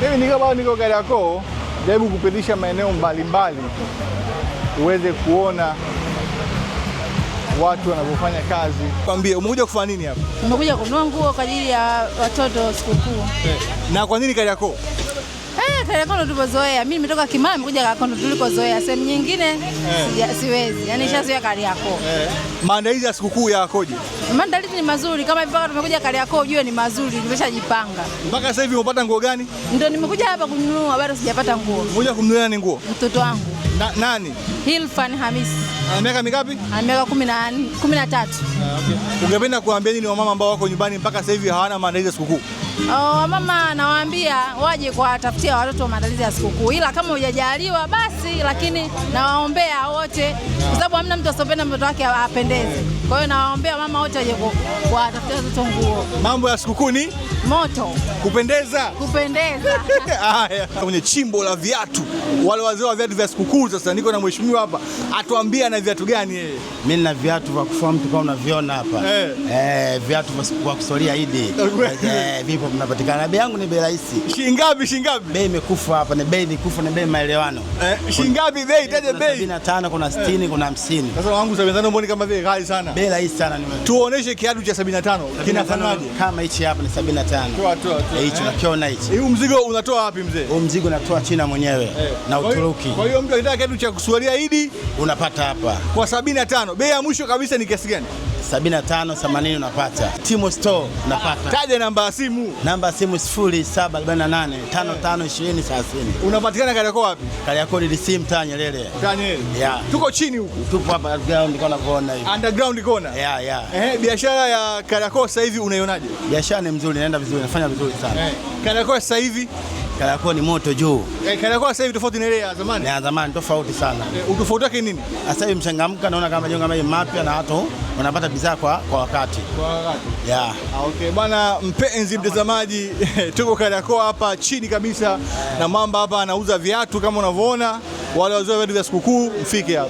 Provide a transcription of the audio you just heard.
Mimi niko bado niko Kariakoo, jaribu kupitisha maeneo mbalimbali uweze kuona watu wanavyofanya kazi. Kwambie, umekuja kufanya nini hapa? Nimekuja kununua nguo kwa ajili ya watoto sikukuu. Na kwa nini Kariakoo? Kariakoo ndo tulipozoea. Mimi nimetoka Kimara, nimekuja Kariakoo ndo tulikozoea. Sehemu nyingine siwezi. Yaani nishazoea Kariakoo. Maandalizi ya sikukuu yakoje? Maandalizi ni mazuri, kama hivi mpaka tumekuja Kariakoo ujue ni mazuri, tumeshajipanga. Mpaka sasa hivi umepata nguo gani? Ndio nimekuja hapa kununua, bado sijapata nguo. Umekuja kumnunulia nani nguo? Mtoto wangu Nani? Hilfan Hamisi Ana miaka mingapi? ana miaka 13. Ungependa kuambia nini wamama ambao wako nyumbani mpaka sasa hivi hawana maandalizi ya sikukuu? Oh, mama nawaambia waje kuwatafutia watoto maandalizi ya sikukuu, ila kama hujajaliwa basi, lakini nawaombea wote, kwa sababu hamna mtu asopenda mtoto wake apendeze. Kwa hiyo nawaombea mama wote waje kuwatafutia watoto nguo Mambo ya sikukuu ni moto kupendeza. kupendeza. Haya, kwenye chimbo la viatu, wale wazee wa viatu vya sikukuu. Sasa niko na mheshimiwa hapa, atuambie ana viatu gani yeye. Mimi nina viatu vya kufua mtu kama unaviona hapa. Viatu vya kusolia Idi. Vipo vinapatikana. Bei yangu ni bei rahisi. Shilingi ngapi? Shilingi ngapi? Bei imekufa hapa, ni bei ikufa, ni bei maelewano. Shilingi ngapi bei? Taje Kuna bei. 75, kuna 60, kuna 50. Sasa wangu 75 mboni kama vile ghali sana. Bei rahisi sana ni Tuoneshe kiatu cha 75 kinafananaje? Kama hichi hapa ni 75. Toa, toa, toa. Hichi unakiona hichi. Huu mzigo unatoa wapi mzee? Huu mzigo natoa China mwenyewe na Uturuki. Kwa hiyo mtu akitaka kiatu cha kusualia Idi Unapata hapa. kwa 75, bei ya mwisho kabisa ni kiasi gani? 75, 80 unapata. Timo Store unapata. Taja namba ya simu. Namba ya simu 0748 55 20 30. Unapatikana Kariakoo wapi? Kariakoo DC mtaa Nyerere. Nyerere. Yeah. Tuko chini huku. Tupo hapa ground kama unavyoona hivi. Underground corner. Yeah. Biashara ya Kariakoo sasa hivi unaionaje? Biashara ni mzuri, inaenda vizuri, nafanya vizuri sana. Kariakoo sasa hivi, Kariakoo ni moto juu. Kariakoo sasa hivi tofauti na ile ya zamani. Ni ya zamani tofauti sana. Utofauti wake nini? Sasa hivi mchangamka, naona kama majengo kama mapya na watu wanapata bidhaa kwa wakati. Kwa wakati. Yeah. Okay, bwana mpenzi mtazamaji, tuko Kariakoo hapa chini kabisa na mwamba hapa anauza viatu kama unavyoona. Wale wazee wa viatu vya sikukuu mfike hapa.